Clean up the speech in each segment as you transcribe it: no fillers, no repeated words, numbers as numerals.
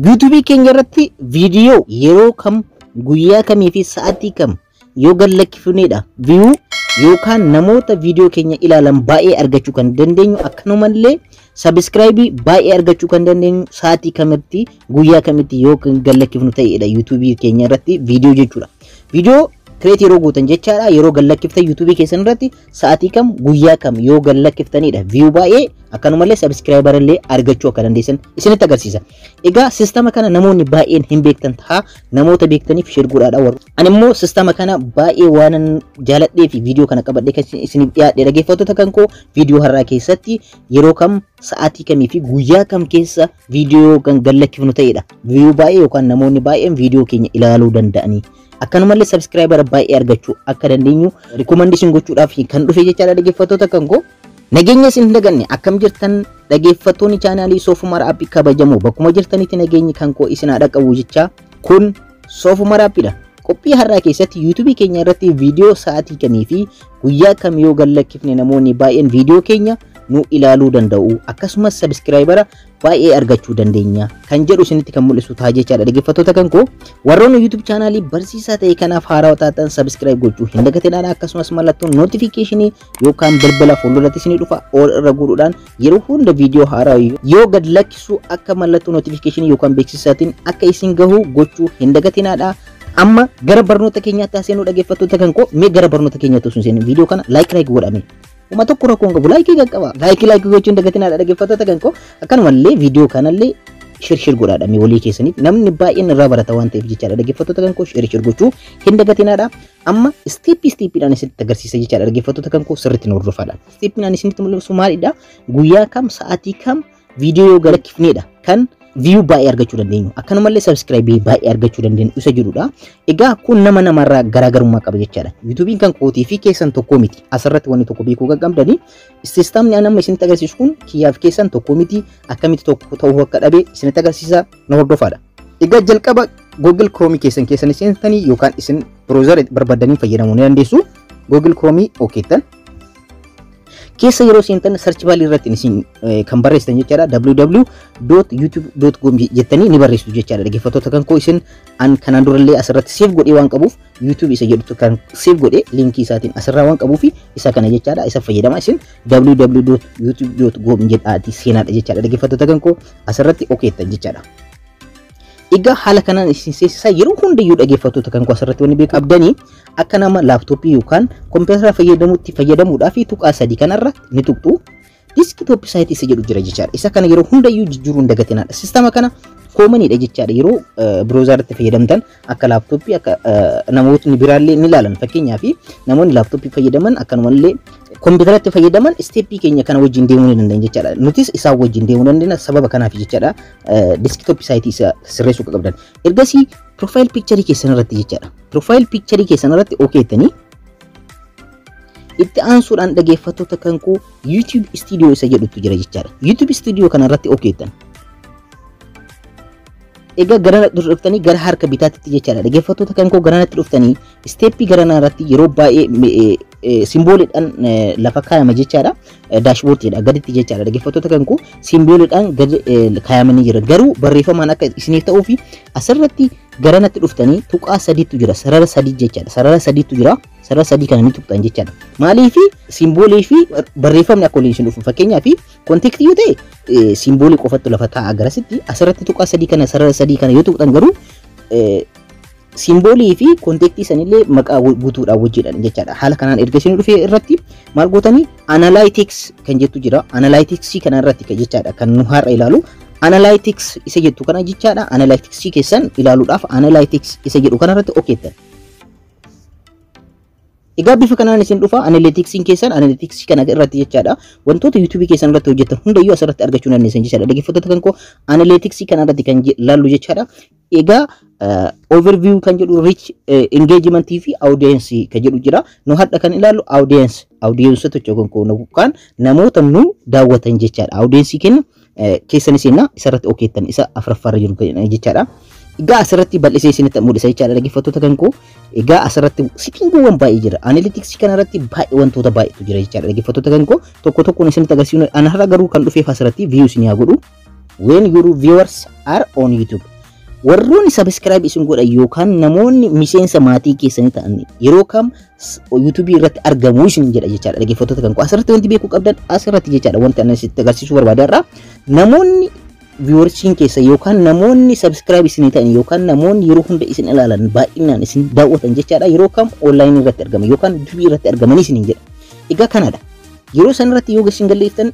Yuutuubii keenya irratti viidiyoo yeroo kam, guyyaa kamii fi sa'aatii kam yoo gad lakkifnedha view yookaan namoota viidiyoo keenya ilaalan baay'ee argachuu kan dandeenyu, akkanumallee subscribe baay'ee argachuu kan dandeenyu sa'aatii kamitti, guyyaa kamitti yoo kan gad lakkifnu ta'edha yuutuubii keenya irratti viidiyoo jechuudha. Viidiyoo create yeroo gootan jechaadha, yeroo gad lakkiftan yuutuubii keessan irratti sa'aatii kam, guyyaa kam yoo gad lakkiftanidha view baay'ee akkanumallee subscriber illee argachuu akka dandeessan isinitti agarsiisa. Egaa sistama kana namoonni baay'een hin beektan ta'a, namoota beektaniif share godhaadha warra. Ani immoo sistama kana baay'ee waanan jaaladhee fi viidiyoo kana qabadhee kan isiniif dhiyaadhe, dhaggeeffattoota kan koo, viidiyoo har'aa keessatti yeroo kam, sa'aatii kamii fi guyyaa kam keessa viidiyoo kan gad lakkifnu ta'edha view baay'ee yookaan namoonni baay'een viidiyoo keenya ilaaluu danda'anii, akkanumallee subscriber baay'ee argachuu akka dandeenyu recommendation gochuudhaaf kan dhufe jechaadha. Dhaggeeffattoota kan koo, nageenya isin hin daganne, akkam jirtan dhaggeeffattoonni chaanaalii Soofumar Aappii kabajamoo? Bakkuma jirtanitti nageenyi kan koo isin haa dhaqqabu jechaa, kun Soofumar Aappiidha. Qophii har'aa keessatti yuutuubii keenya irratti viidiyoo sa'aatii kamii fi guyyaa kam yoo gad lakkifne namoonni baay'een viidiyoo keenya nu ilaaluu danda'u, akkasumas subscriber baay'ee argachuu dandeenya kan jedhu isinitti kan mul'isu ta'a jechaadha. Dhaggeeffattoota kan koo, warroonni YouTube chaanaalii barsiisaa ta'e kanaaf haarawaa taatan subscribe gochuu hin dagatinaa. Akkasumas mallattoon notification yookaan bilbila fuulduratti isinii dhufa all irra godhuudhaan yeroo hunda viidiyoo haaraa yoo gad lakkisu akka mallattoo notification yookaan beeksisaatiin akka isin gahu gochuu hin dagatinaadha. Amma gara barnoota keenyaatti seenuu, dhaggeeffattoota kan koo, mee gara barnoota keenyaatti osoo hin seenin viidiyoo kana like like godhame. Uma tokko rakkoon qabu, like qaqqaba. Like like gochuun dagatinaadha, dhaggeeffattoota kan koo. Akkanumallee viidiyoo kanallee share share godhaadha mee walii keessaniif, namni baay'een irraa barata waan ta'eef jechaadha. Dhaggeeffattoota kan koo, share share gochuu hin dagatinaadha. Amma step stepiidhaan isinitti agarsiisa jechaadha. Dhaggeeffattoota kan koo, sirriitti nu hordofaadha. Stepiin isinitti mul'isu maalidha? Guyyaa kam, sa'aatii kam viidiyoo yoo gad lakkifnedha kan view baay'ee argachuu dandeenyu, akkanumallee subscribe baay'ee argachuu dandeenyu isa jedhudha. Egaa kun nama namarraa garaagarummaa qaba jechaadha. Yuutuubiin kan kootii fi keessan tokko miti. Asirratti wanni tokko beekuu qabdanii, sistamni an amma isinitti agarsiisu kun kiyyaaf keessan tokko miti. Akkamitti tokko ta'uu akka dhabe isinitti agarsiisa, na hordofaadha. Egaa jalqaba Google Chrome keessan keessan seentanii yookaan isin browser barbaadanii fayyadamuu ni dandeessu. Google Chrome okeettan keessa yeroo seentan search bar irratti isin kan barreessitan jechaadha, www.youtube.com jettanii ni barreessitu jechaadha. Dhaggeeffattoota kan koo, isin an kanaan durallee asirratti save godhee waan qabuuf, YouTube isa jedhutu kan save godhee linkii isaatiin asirraa waan qabuuf isa kana jechaadha, isa fayyadama. Isin www.youtube.com jedhaati seenaadha jechaadha. Dhaggeeffattoota kan koo, asirratti okeettan jechaadha. Egaa haala kanaan isin seesisaa. Yeroo hundayyuu, dhaggeeffattoota kan koo, asirratti wanni beeku qabdanii akka nama laaptooppii yookaan kompiitara fayyadamutti fayyadamuudhaaf tuqaa sadii kanarra ni tuqxu. Desktop site isa jedhu jira jechaadha. Isa kana yeroo hundayyuu jijjiiruu hin dagatinaadha. Sistama kana commoniidha jechaadha. Yeroo browseratti fayyadamtan akka laaptooppii akka namootni biraallee ni ilaalan. Fakkeenyaaf namoonni laaptooppii fayyadaman akkanumallee kompiitaratti fayyadaman step keenya kana wajjin deemuu ni danda'an jechaadha. Nutis isaan wajjin deemuu dandeenya sababa kanaaf jechaadha. Desktop site isa sirreessuu qabdan. Ergasii profile picture keessan irratti jechaadha. Profile picture keessan irratti okeettanii itti aansuudhaan, dhaggeeffattoota kan koo, YouTube Studio isa jedhutu jira jechaadha. YouTube Studio kana irratti okeettan. Egaa gara dhuftanii gara harka bitaatti jechaadha. Dhaggeeffattoota kan koo, gara natti dhuftanii step gara irratti yeroo baay'ee symboliidhaan lafa kaayama jechaadha. Dashboardiidha gaditti jechaadha. Dhaggeeffattoota kan koo, symboliidhaan gadi kaayamanii jira. Garuu barreeffamaan akka isiniif ta'uu fi asirratti gara natti dhuftanii tuqaa sadiitu jira. Sarara sadii jechaadha. Sarara sadiitu jira. Sarara sadii kana ni tuqxan jechaadha. Maaliif? Symbol fi barreeffamni akka waliin isin dhufu. Fakkeenyaaf content yoo ta'e symbol qofattu lafa taa'a garasitti. Asirratti tuqaa sadii kana, sarara sadii kana yoo tuqxan garuu symbol fi content sanillee maqaa guutuudhaan wajjidhaan jechaadha. Haala kanaan erga isin dhufee irratti maal gootanii? Analytics kan jettu jira. Analytics kana irratti jechaadha kan nu har'a ilaalu. Analytics isa jettu kana jechaadha. Analytics keessan ilaaluudhaaf analytics isa jedhu kana irratti okeettan. Egaa bifa kanaan isin dhufa analyticsiin keessan. Analytics kana irratti jechaadha. Wantoota YouTube keessan irratti hojjetan hundayyuu asirratti argachuu dandeessan jechaadha. Dhaggeeffattoota kan koo, analytics kana irratti kan laallu jechaadha. Egaa overview kan jedhu, reach, engagement fi audience kan jedhu jira. Nu hadha kan ilaallu audience, audience tokko kan yookaan namoota nu daawwatan jechaadha. Audience kenna keessan isin isarratti okeettan, isa afuraffaarra jiru jechaadha. Egaa asirratti bal'isee isinitti mul'isa jechaadha, dhaggeeffattoota kan koo. Egaa asirratti settingiiwwan baay'ee jira. Analytics kanarratti baay'ee wantoota baay'eetu jira jechaadha, dhaggeeffattoota kan koo. Tokko tokkoon isinitti agarsiisnu. Ana har'a garuu kan dhufeef asirratti view isin haa godhu. When your viewers are on YouTube. Warroonni subscribe isin godhan yookaan namoonni miseensa maatii keessanii ta'an yeroo kam YouTube irratti argamu isin jedha jechaadha, dhaggeeffattoota kan koo. Asirratti wanti beekuu qabdan asirratti jechaadha, wanti ani sitti agarsiisuu barbaade irraa, namoonni viewersiin keessa yookaan namoonni subscribe isinii ta'an yookaan namoonni yeroo hunda isin ilaalan, baay'inaan isin daawwatan jechaadha, yeroo kam online irratti argaman yookaan YouTube irratti argamanii isin jedha. Egaa kanadha. Yeroo san irratti yoo isin galleefftan,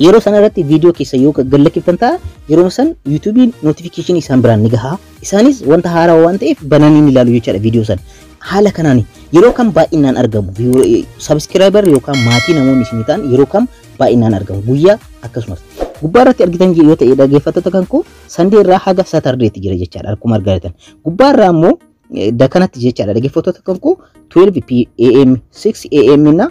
yeroo sana irratti viidiyoo keessa yoo gallakkiftan ta'a, yeroo san YouTube'n notification isaan biraan ni gaha. Isaanis wanta haaraa waan ta'eef bananii ni ilaalu jechaadha viidiyoo sana. Haala kanaan yeroo kam baay'inaan argamu, subscriber yookaan maatii namoonni isinii ta'an yeroo kam baay'inaan argamu, guyyaa akkasumas. Gubbaa irratti argitan yoo ta'e, dhaggeeffattoota kan koo, Sunday irraa haga Saturdaytti jira jechaadha akkuma argaa jirtan. Gubbaa irraa immoo dakanatti jechaadha, dhaggeeffattoota kan koo, 12 AM, 6 AM na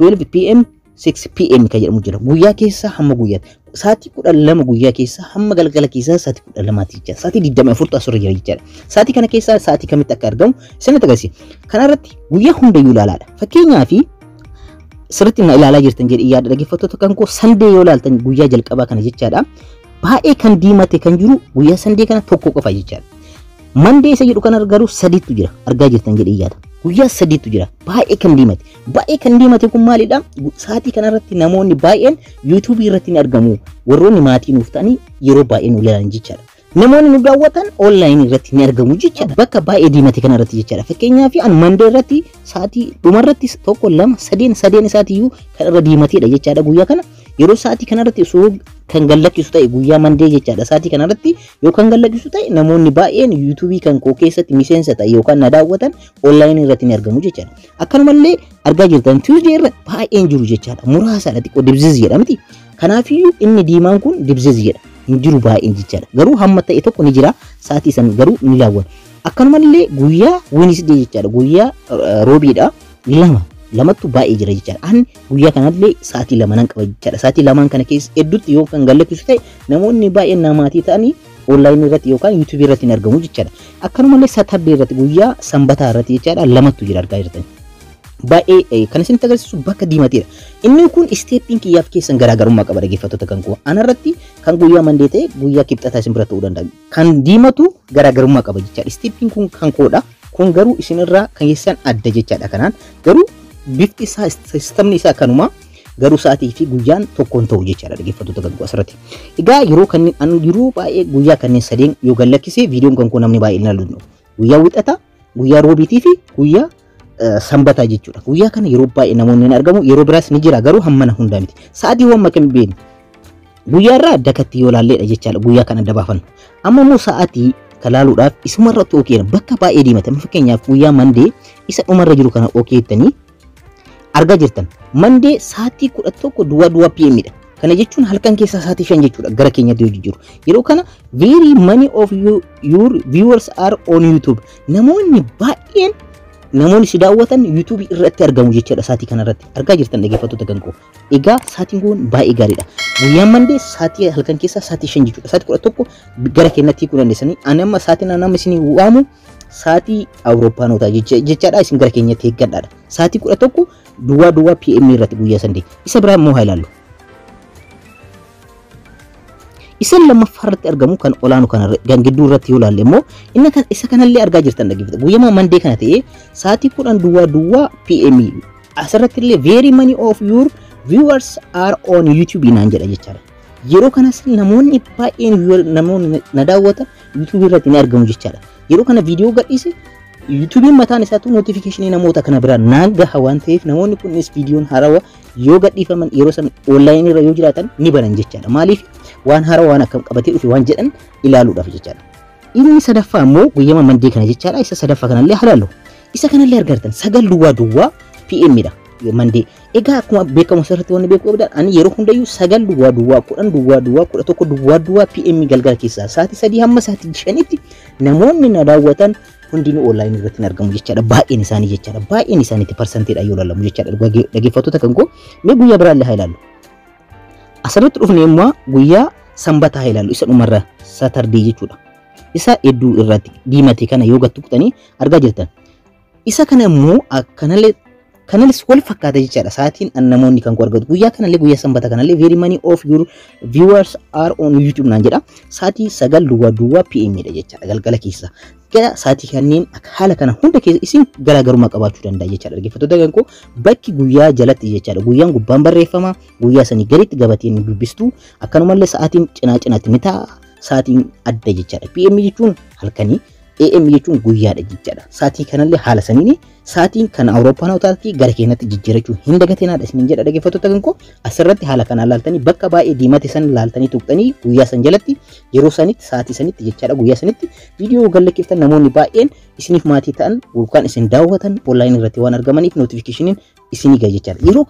12 PM, 6 PM kan jedhamu jira. Guyyaa keessa hamma guyyaatti. Sa'aatii 12 guyyaa keessa hamma galgala keessaa sa'aatii 12tti jechaadha. Sa'aatii 24 asirra jira jechaadha. Sa'aatii kana keessaa sa'aatii kamitti akka argamu isinitti agarsiisa. Kana irratti guyyaa hundayyuu ilaalaadha. Fakkeenyaaf, sirriitti na ilaalaa jirtan jedhee yaada, dhaggeeffattoota kan koo, Sunday yoo ilaaltan, guyyaa jalqabaa kana jechaadha. Baay'ee kan diimate kan jiru guyyaa Sunday kana tokko qofa jechaadha. Monday isa jedhu kana garuu sadiitu jira, argaa jirtan jedhee yaada. Guyyaa sadiitu jira baay'ee kan diimate. Baay'ee kan diimate kun maalidha? Sa'aatii kanarratti namoonni baay'een YouTube irratti ni argamu. Warroonni maatii nuuf ta'anii yeroo baay'ee nu ilaalan jechaadha. Namoonni nu daawwatan online irratti ni argamu jechaadha. Bakka baay'ee diimate kanarratti jechaadha. Fakkeenyaaf, an Monday irratti sa'aatii dhumarratti tokko, lama, sadeen, sadeen isaatiiyyuu kan irra diimateedha jechaadha guyyaa kana. Yeroo sa'aatii kanarratti osoo kan gallakkisu ta'e, guyyaa Monday jechaadha. Sa'aatii kanarratti yoo kan gallakkisu ta'e, namoonni baay'een YouTube kan koo keessatti miseensa ta'e yookaan na daawwatan online irratti ni argamu jechaadha. Akkanumallee argaa jirtan, Tuesday irra baay'een jiru jechaadha. Muraasaadha, xiqqoo dibziz jedha miti. Kanaafiyyuu inni diimaan kun dibziz jedha. Hin jiru baay'een jechaadha. Garuu hamma ta'e tokko ni jira. Sa'aatii san garuu ni daawwatu. Akkanumallee guyyaa Wednesday jechaadha. Guyyaa roobiidha. Lama lamattu baay'ee jira jechaadha. An guyyaa kanallee sa'aatii 2 nan qaba jechaadha. Sa'aatii lamaan kana keessa hedduutti yoo kan gallakkisu ta'e, namoonni baay'een namaatii ta'anii online irratti yookaan YouTube irratti hin argamu jechaadha. Akkanumallee Saturday irratti, guyyaa sanbataa irratti jechaadha, lamattu jira, argaa jirtan. Baay'ee kan isinitti agarsiisu bakka diimateedha. Inni kun steppiin kiyyaaf keessan garaagarummaa qaba, dhaggeeffattoota kan koo. Anarratti kan guyyaa Monday ta'e guyyaa kibxataa isin bira ta'uu danda'a. Kan diimatu garaagarummaa qaba jechaadha. Steppiin kun kan koodha. Kun garuu isinirraa kan keessan adda jechaadha kanaan. Garuu bifti isaa, systemni isaa kanuma, garuu sa'aatii fi guyyaan tokkoon ta'u jechaadha, dhaggeeffattoota kan koo, asirratti. Egaa yeroo kanneen an yeroo baay'ee guyyaa kanneen sadeen yoo gallakkise, viidiyoon kan koo namni baay'ee ilaalu. Guyyaa wixataa, guyyaa roobiitii fi guyyaa sanbataa jechuudha. Guyyaa kana yeroo baay'ee namoonni ni argamu, yeroo biraas ni jira, garuu hammana hundaa miti. Sa'aatiiwwan makam beeknu. Guyyaa irraa dakatti yoo laalleedha jechaadha guyyaa kana adda baafannu. Amma immoo sa'aatii kalaaluudhaaf isumarratti okeera bakka baay'ee diimate. Fakkeenyaaf, guyyaa Monday isa dhumarra jiru kana okay jettanii argaa jirtan. Monday sa'aatii 11:00 PM dha. Kana jechuun halkan keessaa sa'aatii 5 jechuudha gara keenyatti yoo jijjiiru. Yeroo kana very many of you, your viewers are on YouTube. Namoonni baay'een, namoonni si daawwatan YouTube irratti argamu jechuudha sa'aatii kana irratti. Argaa jirtan, dhaggeeffattoota kan koo. Egaa sa'aatiin kun baay'ee gaariidha. Guyyaan Monday sa'aatii halkan keessaa sa'aatii 5 jechuudha. Sa'aatii 11 gara keenyatti hiikuu dandeessanii. Ani amma sa'aatiin nama isinii waamu sa'aatii Awurooppaanotaa jechaadha, isin gara keenyatti eeggadhaadha. Sa'aatii 11:00 PM irratti guyyaa Sunday. Isa biraa immoo haa ilaallu. Isa lammaffaa irratti argamu kan olaanu kana kan gidduu irratti yoo ilaalle immoo, inni kan isa kanallee argaa jirtan, dhaggeeffata. Guyyaa Monday kana ta'ee sa'aatii 10:00 PM asirratti illee very many of your viewers are on YouTube naan jedha jechaadha. Yeroo kanas namoonni baay'een, namoonni na daawwatan YouTube irratti ni argamu jechaadha. Yeroo kana viidiyoo gadhiise, YouTube'n mataan isaatu notification namoota kana biraa naan gaha waan ta'eef, namoonni kunis viidiyoon haarawaa yoo gadhiifaman yeroo san online irra yoo jiraatan ni banan jechaadha. Maaliif? Waan haarawaa waan akkam qabatee dhufe waan jedhan ilaaluudhaaf jechaadha. Inni sadaffaa immoo guyyaa Monday kana jechaadha. Isa sadaffaa kanallee halaallu. Isa kanallee argartan, 9:00 PM dha Monday. Egaa akkuma beekamu asirratti wanni beekuu qabdan, ani yeroo hundayyuu 9:00, 10:00, 11:00 PM, galgala keessaa sa'aatii 3 hamma sa'aatii 5tti namoonni na daawwatan hundinuu online irratti hin argamu jechaadha. Baay'een isaanii jechaadha. Baay'een isaaniitti parsantiidha yoo ilaalamu jechaadha. Dhaggeeffattoota kan koo, mee guyyaa biraallee haa ilaallu. Asirratti dhufne immoo guyyaa sanbataa haa ilaallu, isa dhumarra Saturday jechuudha. Isa hedduu irratti diimate kana yoo gattu kutanii argaa jirtan. Isa kana immoo akkanallee Kanalis wal fakkaata jechaadha. Sa'aatiin namoonni kan koo argatu. Guyyaa kanallee, guyyaa Sanbata kanallee "Very many of your viewers are on YouTube" naan jedha. Sa'aatii 9:00 PM dha jechaadha galgala keessa. Gara sa'aatii kanneen haala kana hunda keessa isin garaagarummaa qabaachuu danda'a jechaadha. Dhaggeeffattoota kan koo, bakki guyyaa jalatti jechaadha. Guyyaan gubbaan barreeffama, guyyaa sanii gaditti gabateen dubbistu, akkanumallee sa'aatiin cinaa cinaatti ni ta'a. Sa'aatiin adda jechaadha. PM jechuun halkanii, AM jechuun guyyaadha jechaadha. Sa'aatii kanallee haala saniini sa'aatiin kan Awurooppanotaatti gara keenyatti jijjiirachuu hin dagatinaadha isiniin jedha, dhaggeeffattoota kan koo. Asirratti haala kanaan laaltanii, bakka baay'ee diimate san laaltanii tuqxanii, guyyaa san jalatti, yeroo sanitti, sa'aatii sanitti jechaadha, guyyaa sanitti viidiyoo gallakkiftan namoonni baay'een isiniif maatii ta'an yookaan isin daawwatan online irratti waan argamaniif notificationiin isinii gaha jechaadha. Yeroo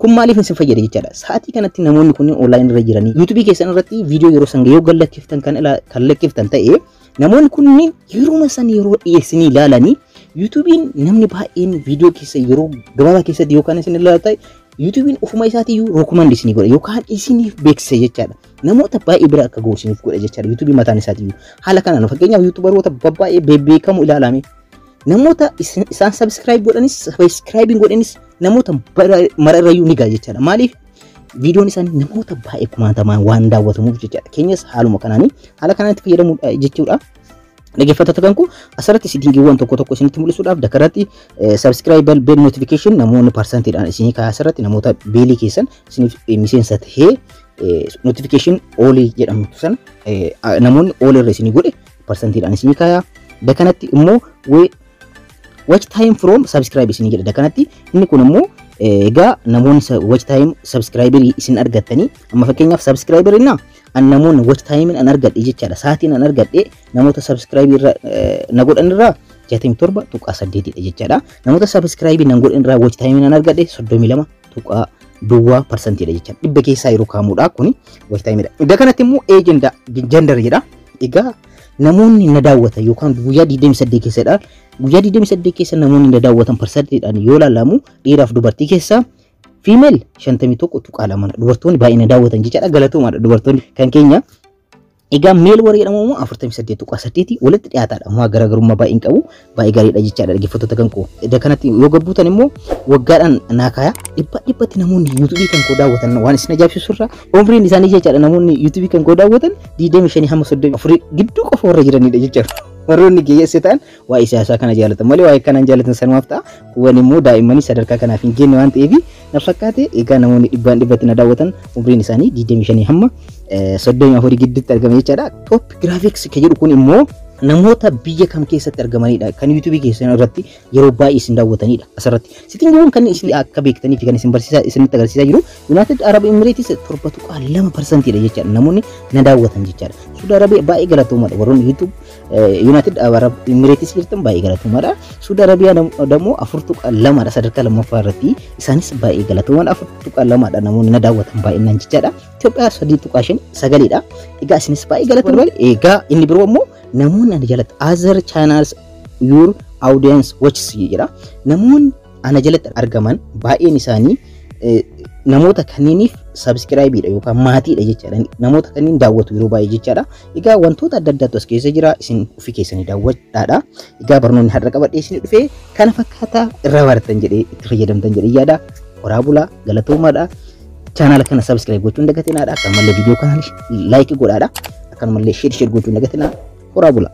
kun maaliif isin fayyada jechaadha. Sa'aatii kanatti namoonni kunneen online irra jiranii YouTubeii keessan irratti viidiyoo yeroo san yoo gallakkiftan kan lakkiftan ta'e, namoonni kunneen yeroo san yeroo dhiyeessanii ilaalanii, YouTubeiin namni baay'een viidiyoo keessa yeroo gabaabaa keessatti yookaan isin ilaalu ta'e, YouTubeiin ofuma isaatiiyyuu recommend isinii godha yookaan isiniif beeksisa jechaadha. Namoota baay'ee bira akka gahu isiniif godha jechaadha YouTubeii mataan isaatiiyyuu. Haala kanaan fakkeenyaaf YouTuberoota babbaay'ee bebbeekamu ilaalame. Namoota isaan subscribe godhanis subscribe godhanis namoota mara irrayyuu ni gaha jechaadha. Maaliif? Viidiyoon isaanii namoota baay'ee kumaatamaan waan daawwatamuuf jechaadha. Keenyas haaluma kanaanii haala kanaan itti fayyadamuudha jechuudha. Dhaggeeffattoota kan koo, asirratti settingiiwwan tokko tokko isinitti mul'isuudhaaf dakarratti subscribe bell notification namoonni percentiidhaan isinii kaa'aa, asirratti namoota bellii keessan isiniif miseensa tahee notification allii jedhamtu sana namoonni all irra isinii godhe percentiidhaan isinii kaayaa. Dakanatti immoo watch time from subscribe isinii jedha dakanatti. Inni kun immoo egaa namoonni watch time subscriberii isin argattanii, amma fakkeenyaaf subscriberii na an namoonni watch time an argadhe jechaadha, sa'aatiin an argadhe namoota subscribe irra na godhan irraa 67.8dha jechaadha. Namoota subscribe nan godhan irraa watch time an argadhe 32.0 percentiidha jechaadha. Dhibba keessaa yeroo kaa'amudha kuni watch time dha. Iddoo kanatti immoo age and gender jedha. Egaa namoonni na daawwatan yookaan guyyaa 28 keessadha. Guyyaa 28 keessa namoonni na daawwatan percentiidhaan yoo ilaalamu, dhiiraaf dubartii keessaa female 51.2, dubartoonni baay'ee na daawwatan jechaadha. Galatoomaadha dubartoonni kan keenya. Egaa male warri jedhamu immoo 48.8, walitti dhiyaataadha. Ammoo garaagarummaa baay'ee hin qabu. Baay'ee gaariidha jechaadha, dhaggeeffattoota kan koo. Iddoo kanatti yoo gabbuutan immoo waggaadhaan naa kaaya. Dhibba dhibbatti namoonni YouTubeii kan koo daawwatan, waan isin ajaa'ibsiisu irraa umriin isaanii jechaadha, namoonni YouTubeii kan koo daawwatan 25 hamma 34 gidduu qofa warra jiranidha jechaadha. Warroonni geesse ta'an waa'ee siyaasaa kana jaalatan malee waa'ee kanaan jaalatan sanumaaf ta'a. Kuwwan immoo daa'immanii sadarkaa kanaaf hin genne waan ta'eef na fakkaate. Egaa namoonni dhibbaan dhibbatti na daawwatan umriin isaanii 25 hamma 34 gidduutti argama jechaadha. Top graphics kan jedhu kun immoo namoota biyya kam keessatti argamanidha kan YouTubeii keessan irratti yeroo baay'ee isin daawwatanidha. Asirratti settingiiwwan kan isin akka beektanii fi kan isin barsiisaa isinitti agarsiisaa jiru, United Arab Emirates 7.2 percentiidha jechaadha namoonni na daawwatan jechaadha. Suudi Arabiyaa baay'ee galatoomaadha, warroonni YouTube United Arab Emirates jirtan baay'ee galatoomaadha. Suudi Arabiyaa ደግሞ 4.2dha sadarkaa lammaffaa irratti, isaanis baay'ee galatoomaadha, 4.2dha namoonni na daawwatan baay'inaan jechaadha. Itoophiyaa 3.5 9dha. Egaa isinis baay'ee galatoomaadha. Egaa inni biroo immoo namoonni ana jalatti "other channels your audience watches" jedha. Namoonni ana jalatti argaman baay'een isaanii namoota kanneeniif subscribeiidha yookaan maatiidha jechaadha. Namoota kanneen daawwatu yeroo baay'ee jechaadha. Egaa wantoota adda addaatu as keessa jira, isin ofii keessanii daawwadhaadha. Egaa barnoonni har'a qabadhee isin dhufee kana fakkaataa, irraa baratan jedhee, itti fayyadamtan jedhee yaada. Horaa bulaa, galatoomaadha. Chaanaala kana subscribe gochuun dagatinaadha. Akkanumallee viidiyoo kana like godhaadha. Akkanumallee share share gochuun dagatinaa. Horaa bulaa.